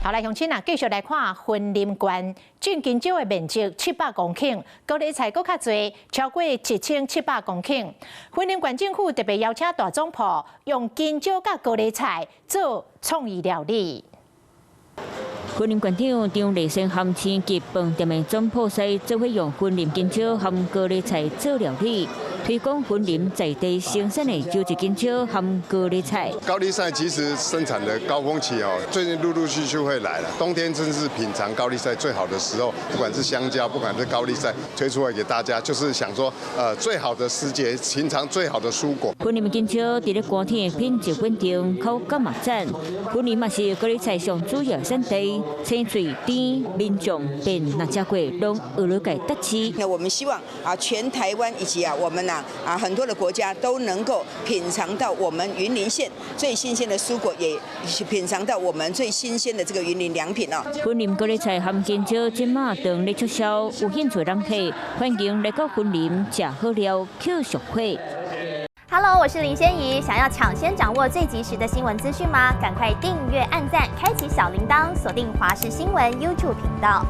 好來，鄉親啊，繼續來看雲林縣種香蕉的面積700公頃，高麗菜閣較濟，超過1700公頃。雲林縣政府特別邀請大總鋪用香蕉佮高麗菜做創意料理。雲林縣長張麗生含星級飯店的總鋪師做伙用雲林香蕉含高麗菜做料理，推廣雲林在地生產的優質香蕉含高麗菜。高麗菜其實生產的高峰期哦，最近陸陸續續會來了。冬天正是品嘗高麗菜最好的時候，不管是香蕉，不管是高麗菜，推出來給大家，就是想說，最好的時節，品嘗最好的蔬果。雲林香蕉佇咧寒天的品質穩定，口感嘛讚。雲林嘛是高麗菜上主要產地，青翠甜，民眾便若食過，攏學了共得吃。那我們希望啊，全台灣以及啊，我們啊很多的國家都能夠品嘗到我們雲林縣最新鮮的蔬果，也品嘗到我們最新鮮的這個雲林良品哦。雲林高麗菜含香蕉這馬當咧促銷，有興趣人客歡迎來到雲林食好料，抾俗貨。 Hello，我是林仙怡。想要搶先掌握最及時的新聞資訊嗎？趕快訂閱、按讚、開啟小鈴鐺，鎖定華視新聞 YouTube 頻道。